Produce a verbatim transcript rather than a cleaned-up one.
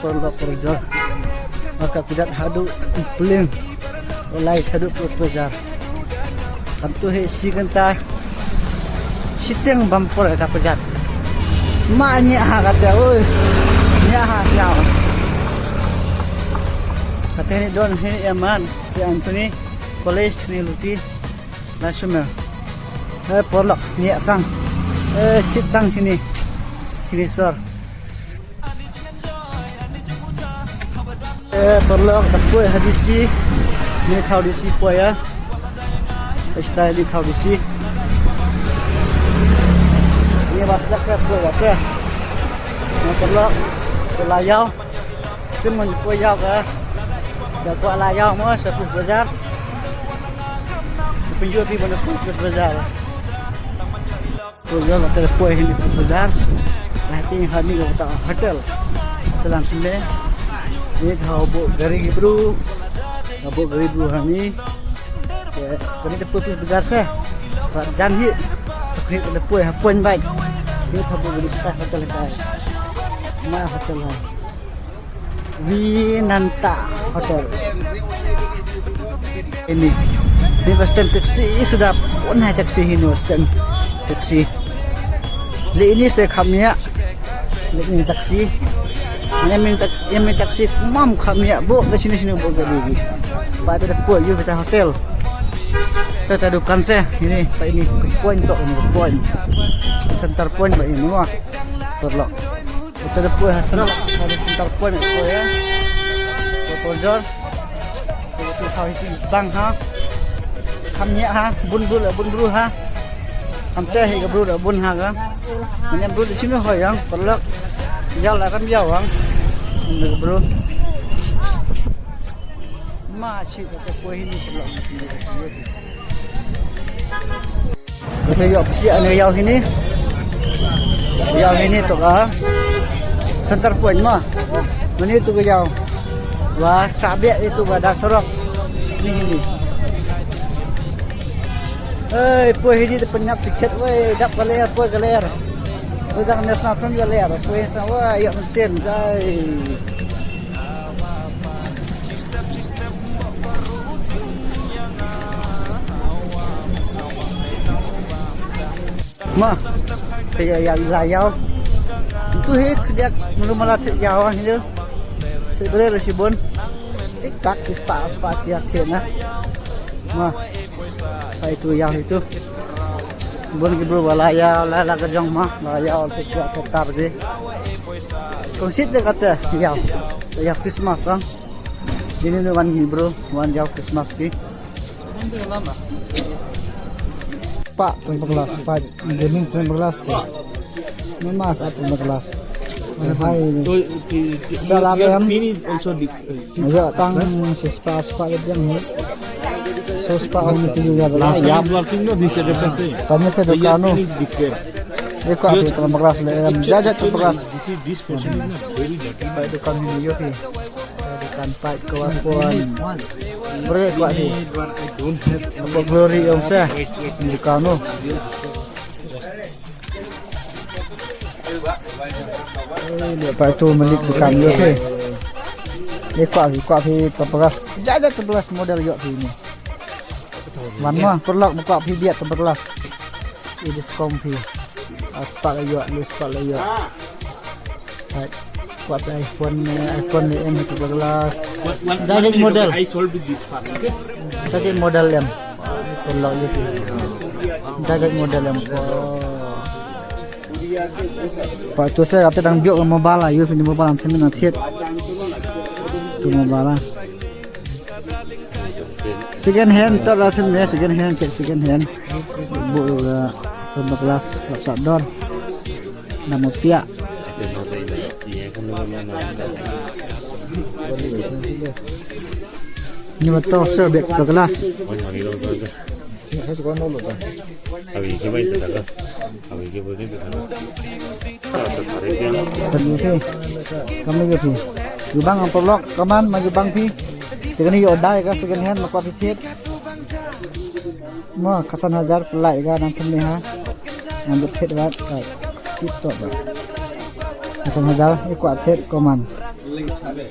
Paralok parajor. Nga kwah pyrshah haduh Pling. Lai haduh Police Bazar. Kam tu hi shi kynta. Shiteng bam por ka pyrshah. Ma nya ha kata, oi. Nya ha siaw. Kata ni don hi ïa man. Saint Anthony College ni luti. Na shume. Eh, paralok, nya sang. Eh, shit sang shini. Shini sor. Eh, paralok, da poi ha D C. Ni thaw D C poi ïa. Esta ni thaw D C. Ni bas dak sa poi ïa ke. Ni paralok, poi la ïaw. Sim mon poi ïaw ka. Da kwah la ïaw mo sa Police Bazar. Pynjur phi ban Police Bazar. Poi ïaw ka te poi hi ni Police Bazar. Lah ti ha ni ka hotel. Salam sinde. Ni thaw bo gari ki bru. Bo gari bru ha ni. Kani te poi Police Bazar se. Rat jan hi. Sa kini te poi ha point bike. Ni thaw bo gari ta hotel ta. Ma hotel ha. Vinanta Hotel. Ini. Ini Western taxi suda pun hai taxi ini Western taxi. Le ini saya kami ya. Le ini taxi. Yang main tak yang main taxi mam kami ya bu ke sini sini bu ke dulu. Pak ada pun you kita hotel. Kita dukan saya ini tak ini ke point tok ini ke point. Center point ba ini wah. Paralok. Ita da poi ha center, ha center point poi ïa. Poi jor. Ita ha iti bang ha. Kam ïa ha, bun bru la bun bru ha. Kam te hi ka bru da bun ha ka. Mane bru da chim hoi yang, paralok. Ïaw la kam ïaw ang. Ni ka bru. Ma chi ka poi hi ni paralok. Ka ïoh psiah ne ïaw hini. Ïaw hini tu ka center point ma. Mani tu ka ïaw. Wa sabek itu ka da sorok. Ni hini. Hei, poi hini te penyap sikit wei, dap ka ler, poi ka ler. Poi dang ne sa pun ka ler, poi sa wa ïoh mesin jai. Ma, te ïa ïa la ïaw. Tu hi khdiak mulu mala te ïaw hi. Te bre ro shibun. Tik tak shi spah spah tiar tiar na. Ma. Hai tu ïaw hi tu. Bun ki bru ba la ïaw la la ka jong ma la ïaw te ïaw te tar de. Song sit de kata ïaw. Ïaw Christmas ah. Ini ni wan ki bru wan ïaw Christmas ki. Pa, tempered glass, pa, gaming tempered glass tu. Ni mas at tempered glass. Hai ni. So, the, the, Salah your, your em. Pin is also different. Ya, tang sispa spa dia ni. So spa on ni tu ya. Last time is working, no, this is different. Tanya saya. So, your dukan pin is different. Eko api tempered glass le em. Jaja tempered glass. This is, this portion is not very dirty. Pai dukan ni yo ki. Dukan pai ko pon. Bre ko ni. But I don't have any. Apa glory om sa. Wait, wait. Dukan no. Eh, le pa tu malik dukan yo ki. Eko api, eko api tempered glass. Jaja tempered glass model yo ki ni. Wan ma, paralok ma kwah phi biat tempered glass. I discount phi. Ah, spah la ïoh, ni spah la ïoh. Hai, kwah phi iPhone ni, iPhone ni em tempered glass. One, one, one minute, model. Okay, I solve with this first, okay? Jajat model em. Paralok ïa phi. Jajat model em. Oh. Pa tu sa kata dang biok mobile la, ïoh phi ni mobile am thin na thiet. Tu mobile la. Second hand, to la thim ne second hand, check second hand. Bu, uh, tempered glass, lap sat dor. Nama pia. Ni betul sir, biar tempered glass. Kami ke phi. Kami ke phi. Jubang ang paralok, kaman ma jubang phi. Te kani ïoh dai ka second hand ma kwah phi thied. Ma ka san hajar pynlait ka nang thymme ha. Nang dep thied wat ka. Tip top ba. Ka san hajar i kwah thied kaman. Thanks.